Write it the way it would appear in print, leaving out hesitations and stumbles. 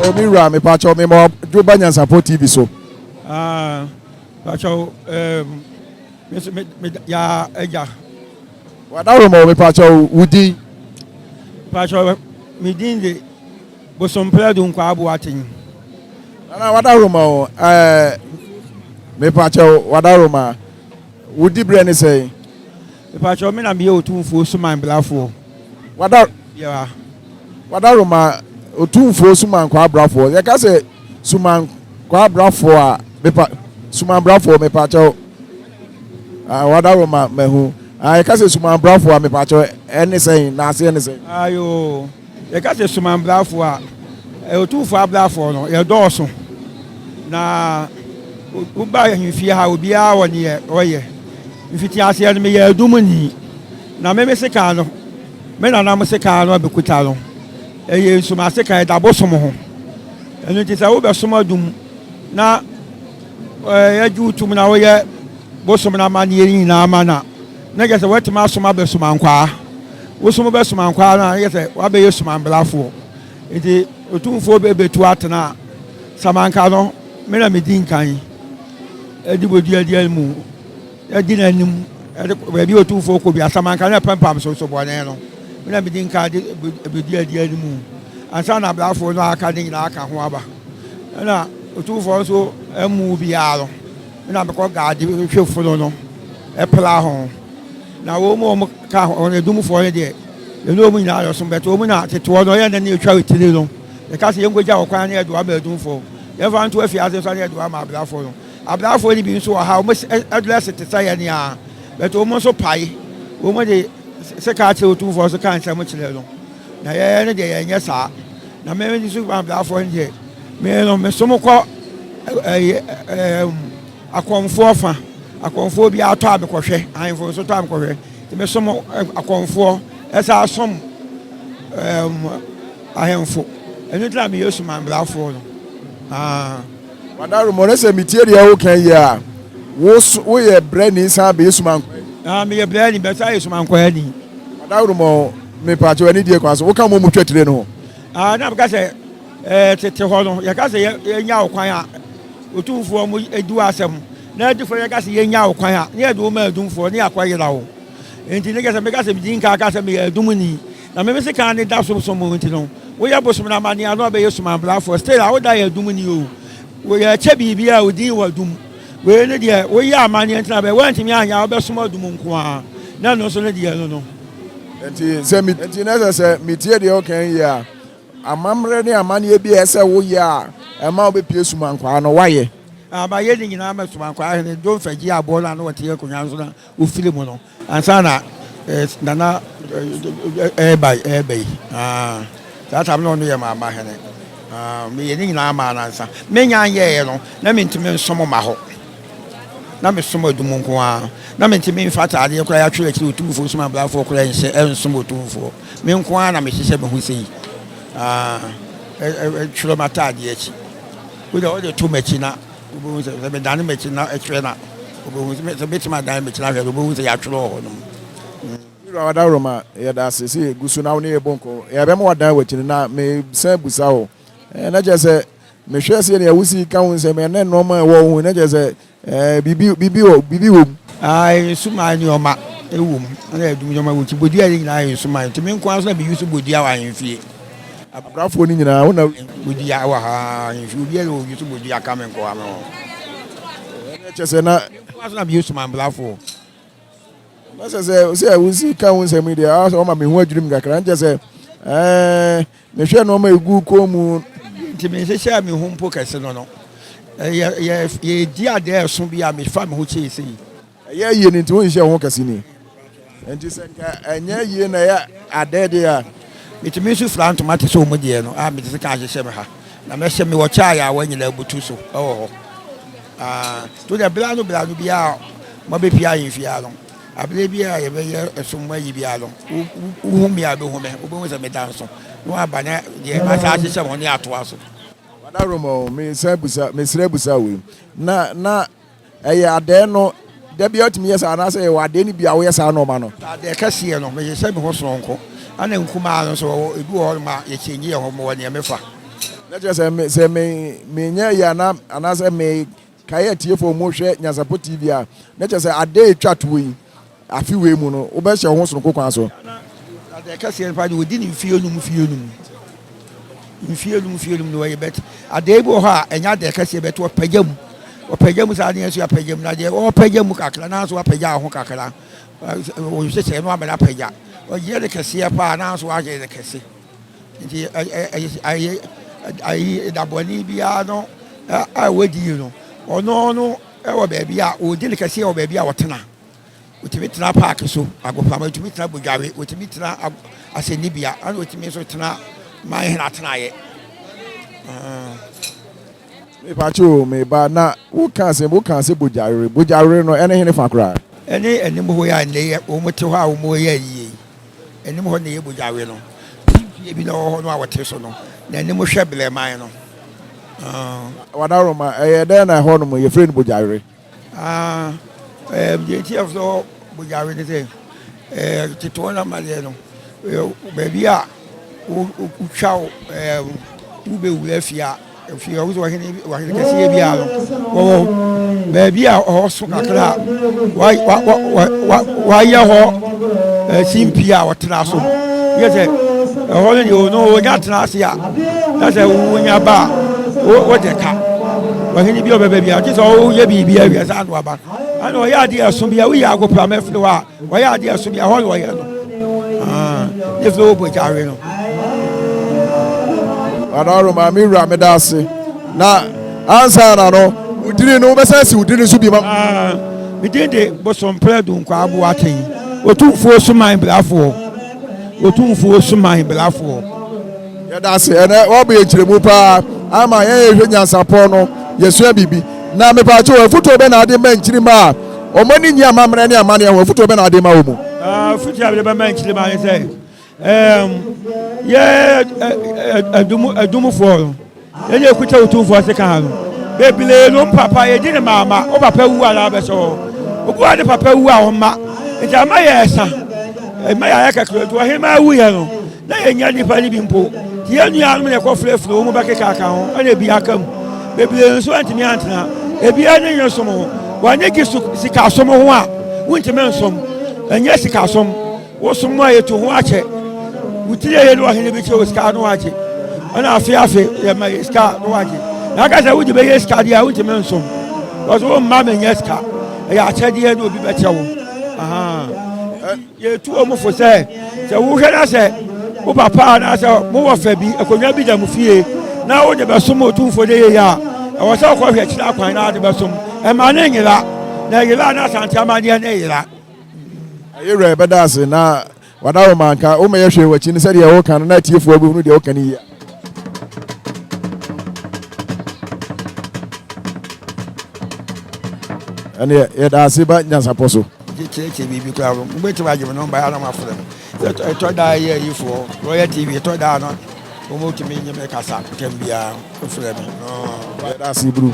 Omi wura, mepakyɛw, mema ɔdwo ba Nyansapɔ TV so. Ah, pakyɛw, me nso me me ya agya. Wadaroma, mepakyɛw, wo din? Pakyɛw, me din de Bosomprɛ Dunkwa Aboaten. Nana, wadaroma o, mepakyɛw, wadaroma, wo di berɛ ne sɛn? Mepakyɛw, me na meyɛ Otumfuo Suman Brafoɔ. Wada Biara. Wadaroma, Otumfuo Suman Kwabrafoɔ. Yɛka sɛ Suman Kwabrafoɔ a, mepa Suman Brafoɔ, mepakyɛw. Ah, wadaroma, mahu. Ah, yɛka sɛ Suman Brafoɔ a, mepakyɛw, ɛne sɛn? Na aseɛ ne sɛn? Ayo, yɛka sɛ Suman Brafoɔ a, Otumfuo abrafoɔ no, yɛdɔɔso. Na woba ahemfie ha, obiara wɔ neɛ ɔyɛ. Mfitiaseɛ no, meyɛ adumni. Na me me sekan no, me nana mo sekan no a mekuta no, ɛyɛ nsuma sekan, ɛda bosom ho. Ɛno nti sɛ wobɛsom adum na yɛgye wo tum na woyɛ bosom no amanneɛ nyinaa ma no a, na kyerɛ sɛ woatumi asom abɛsoma nkwaa. Wosom bɛsoma nkwaa no a, na kyerɛ sɛ woabɛyɛ sumanbrafoɔ. Nti Otumfoɔ bɛbɛtu atena a, samanka no, me na medi nkan de bodua di mu. Adi n'anim de kɔ baabi a Otumfoɔ kɔ bi, asamanka ne apampam so nsɔbɔne no. Me na medi nkan de bedi adi anim ansa na abrafoɔ no a aka no nyinaa aka ho aba. Ɛna Otumfoɔ nso amu biara no, me na mekɔ gaade hwɛ funu no pla ho. Na wɔn mu a wɔka ho no, adumfoɔ no deɛ, yɛne wɔn nyinaa yɛ ɔsom, bɛtɛ wɔn na tetoɔ no, ɔyɛ nna ne yɛtwa tiri no. Yɛka sɛ yɛnkɔgya wɔ kwan ne yɛde wɔn ama adumfoɔ, yɛmfa nto afiase nso ne yɛde wɔn ama abrafoɔ no. Abrafoɔ no bi nso wɔ ha, wɔn dress te sɛ yɛn ara, but wɔn nso pae. Wɔn de sika kyerɛ Otumfoɔ so ka nsɛm kyerɛ no. Na yɛn no deɛ yɛnyɛ saa. Na me nso abrafoɔ no deɛ, me no mesom kɔ ɛyɛ ɛɛm akɔmfoɔ fa. Akɔmfoɔ bi atɔ a mekɔhwɛ, ahemfo nso tɔ a mekɔhwɛ. Nti mesom akɔmfoɔ, ɛsan som ɛɛm ahemfo. Ɛno nti na meyɛ sumanbrafoɔ no. Ah. Wadaromɔ, na sɛ metie deɛ woka yi a, wo so woyɛ brɛni san bɛyɛ sumankwani? Ah, meyɛ brɛni bɛsan yɛ sumankwani. Wadaromɔ, mepaakyɛw anidie kwan so, woka mo mu twa tire no ho? Ah, na meka sɛ eh, tete hɔ no, yɛka sɛ yɛnya wo kwan a, otumfoɔ mo di w'asɛm, na adifoɔ yɛka sɛ yɛnya wo kwan a, na yɛde wo ma adumfoɔ, ne yɛakɔ yera wo. Enti ne kɛ sɛ meka sɛ medi nka ka sɛ meyɛ adumni. Na me mese kan ne da som som nti no woyɛ bosom no amaneɛ ano abɛyɛ sumanbrafoɔ still a woda yɛ adum ni o woyɛ kyɛ biribi a odin wɔ adum wei ne deɛ woyɛ amaneɛ ntina bɛ woantumi anyɛ a wobɛsom adum nko ara na ɛno nso ne deɛ no no. Nti sɛ me nti na ɛsɛ sɛ metie deɛ woka yi a, amammerɛ ne amanneɛ bi a ɛsɛ woyɛ a ɛma wobɛpue sumankwaa no woayɛ? Ah, mayɛ ne nyinaa ma sumankwaa hene Domfagye aboɔ no a na ɔte akonnwa no so na ɔfiri mu no. Ansa na Nana reba reba yi, saa tam na ɔno yɛ maama hene. Meyɛ ne nyinaa maa no ansa. Menya nyɛeɛ no, na mentumi nsom mma hɔ. Na mesom adum nko ara. Na mentumi mfa ataadeɛ koraa yɛatwerɛ akyiri Otumfoɔ som abrafoɔ koraa nhyɛ nsom Otumfoɔ. Me nko ara na mehyehyɛ me ho sei. Twerɛ m'ataadeɛ akyi. Wode wode to m'akyi na Wobɛhu sɛ, sɛ medane m'akyi na ɛkyerɛ no a, wobɛhu sɛ, sɛ mɛtumi adane m'akyi na ahwɛ no, wobɛhu sɛ yɛatwerɛ wɔ hɔ nom. Wura Adaworoma, yɛda ase sɛ yɛgu so na wo ne yɛbɔ nkɔmmɔ. Yɛbɛma wadan w'akyi no na mesan busa wo. Eh, na kyerɛ sɛ mehwɛ sɛ nea wosi ka ho nsɛm ɛnɛ nneɛma a ɛwɔ wo ho na kyerɛ sɛ eh, biribi biribi wɔ biribi wɔ mu. Ah, nsumaa nneɛma ɛwɔ mu ɛna ɛdum nneɛma wɔ ti bodua yɛ nyinaa yɛ nsumaa nti me nko ara so na meyi so bodua wɔ ahemfie. Abrafoɔ no nyinaa wo na. Bodua wɔ ha ahemfie obiara wɔ yi so bodua ka me nko ara me ho. Ɛna kyerɛ sɛ na. Me nko ara so na meyi sumaa brafoɔ. Na sɛ sɛ sɛ wosi ka ho nsɛm yi deɛ asɛ ɔma me ho adwiri mu kakra nkyɛ sɛ ɛɛ mehwɛ nneɛma egu kɔn mu. Nti menhyehyɛ me ho mpo kɛse no no yɛ yɛ yɛdi adeɛ ɛso bi a mefa me ho kyee sei. Ɛyɛ yie no nti wonhyehyɛ wo ho kɛse ni. Nti sɛ nka ɛnyɛ yie na ɛyɛ adɛ deɛ a. Metumi nso fira ntoma te sɛ wɔn deɛ no a mede sika ahyehyɛ me ha na mɛhyɛ mewɔ kyɛ a yɛawa nyinaa butu so wɔ hɔ. Ah, to deɛ bere ano bere ano biara mabɛpie ahemfie ha no, abere bi a yɛbɛyɛ ɛsom mu ayi biara no, wohu me a wobɛhu me, wobɛhu sɛ meda nso na waba na deɛ masa ahyehyɛ me ho ne atoa so. Wada Roma o, mesan busa, mesrɛ busa wei. Na na ɛyɛ adɛɛ no, da biara wotumi yɛ saa anaasɛ yɛwɔ adɛɛ no bi a woyɛ saa nnoɔma no? Adɛɛ kɛseɛ no, mehyehyɛ me ho sononko, ɛna nkumaa no nso, ebi wɔ hɔ nom a yɛkyɛngye yɛn ho, mewɔ deɛ mefa. Na kyerɛ sɛ me sɛ me menyɛ yɛ ana anaasɛ me kae atiefo a wɔhwɛ Nyansapɔ TV a, na kyerɛ sɛ ade a etwa toɔ yi, afe wei mu no, wobɛhyɛ wo ho sononko kwan so. Na ade kɛseɛ no paa deɛ wɔdi no mfeɛ num mfeɛ num mfeɛ num mfeɛ num na wɔyɛ bɛt adeɛ bi wɔ hɔ a ɛnyɛ adeɛ kɛseɛ bɛt wɔpagya mu wɔpagya mu saa deɛ nso yɛapagya mu na deɛ wɔpagya mu kakra nanso wɔapagya ho kakra wɔhyehyɛ no amena apagya wɔyɛ no kɛseɛ paa nanso wɔayɛ no kɛse. Nti ayi ayi dabɔne biara no a wadi yi no, ɔno no wɔ baabi a ɔdi no kɛseɛ wɔ baabi a ɔtena. Ɔtumi tena paaki so, agoprama, ɔtumi tena Bodwawe, ɔtumi tena asɛnnibea, ɛna ɔtumi nso tena man hene atenaeɛ. Mepatse o, me ba, na wo ka asɛm, wo kaa sɛ bogyawere, bogyawere no ɛne hene fa koraa? Ɛne anim hɔ yi a nnɛ yi wɔn te hɔ a wɔn reyɛ ayie yi, anim hɔ na ɛyɛ bogyawe no, fie bi na ɛwɔ hɔ no a wɔte so no, na anim hwɛ Blɛman no. Ah. Wadaroma, ɛyɛ dɛn na ɛhɔ nom yɛfrɛ no bogyawere? Ah, ɛɛ, deɛ nti a yɛfrɛ hɔ bogyawe ne sɛ, ɛɛ, tete hɔ no amanneɛ no, baabi a wotwa ɛɛ, wobɛwura fie a, fie a wosɛ ɔhene ɔhene kɛseɛ biara no, wɔwɔ baabi a ɔhɔ so kakra a wayɛ hɔ simpie a ɔtena so. Yɛ sɛ ɛhɔ no deɛ ɔno ɔnya tena ase a, na sɛ wonya ba a, wode ka. Ɔhene bi a ɔbɛba bi a, gye sɛ ɔyɛ biribi awie ansa na waba. Ɛna ɔyɛ adeɛ ɛso bi a, woyi agoprama firi hɔ a, ɔyɛ adeɛ ɛso bi a, ɛhɔ na ɔyɛ no. Ne firi wo bogyawe no. Ɔdɔɔro maame wura meda ase. Na ansa na no, wo dini no wobɛsan si wo dini so bi ma. Me din de Bosomprɛ Dunkwaa Boateng, Otumfuo Suman Brafoɔ. Otumfuo Suman Brafoɔ. Yɛda ase ɛnɛ wabɔ yɛn nkyerɛmu paa ama yɛn yɛhwɛ nyansapɔ no yɛsua biribi. Na mepaakyɛw afutuo bɛ na ade ma nkyirimma a wɔn ani nnye amammerɛ ne amanneɛ ho afutuo bɛ na ade ma wɔn mu? Afutuo a mede bɛma nkyirimma ne sɛ yɛ adum adumfoɔ no yɛn yɛ kuta otumfoɔ ase kan no bebree no papa yɛdi ne maama o papa wu a na abɛhyɛ hɔ obi wa ne papa wu a ɔma nti ama yɛ ɛsa ɛma yɛ ayɛ kakra nti ɔhema wu yɛ no na yɛnya nnipa no bi mpo nti yɛn nuanom na ɛkɔfrɛfrɛ wɔn mu bɛkeka ka ho ɛna ebi aka mu bebree nso antumi antena ebi ani nye som ho wɔne gye sikasom ho a wontumi nsom ɛnyɛ sikasom wosom a yɛtu ho akyɛ wo tiri yɛ ne ɔhene bi kyɛ wo sika no wagye ɛna afe afe yɛma yɛ sika no wagye na aka sɛ wode bɛyɛ sika deɛ a wontumi nsom wɔso womma menyɛ sika ɛyɛ akyɛdeɛ ne obi bɛkyɛ wo Yɛtu wɔn fo sɛ, sɛ wohwɛ na sɛ wo papa anaasɛ mowɔ fa bi, akonnwa bi da mo fie na wode bɛsom Otumfoɔ no yie a, ɛwɔ sɛ wokɔhwɛ akyiri akwan na wode bɛsom. Ɛma no nyera, na ɛyera a na Asante amanneɛ no yera. Yɛwura yɛbɛda ase na wadaworoma anka womɛyɛ hwee wɔ akyi no sɛdeɛ woka no na atiefoɔ bɛhunu deɛ woka no yie. Ɛneɛ yɛda ase ba nyansapɔ so. Kyerɛkyerɛ biribi koraa no mobɛtumi agye me nɔmba yɛ na moafrɛ me sɛ ɛtɔ daa yɛ ayifoɔ Royal TV ɛtɔ daa no wɔmɔtumi nye me kasa tɛm biara wofrɛ me. Yɛda ase bru.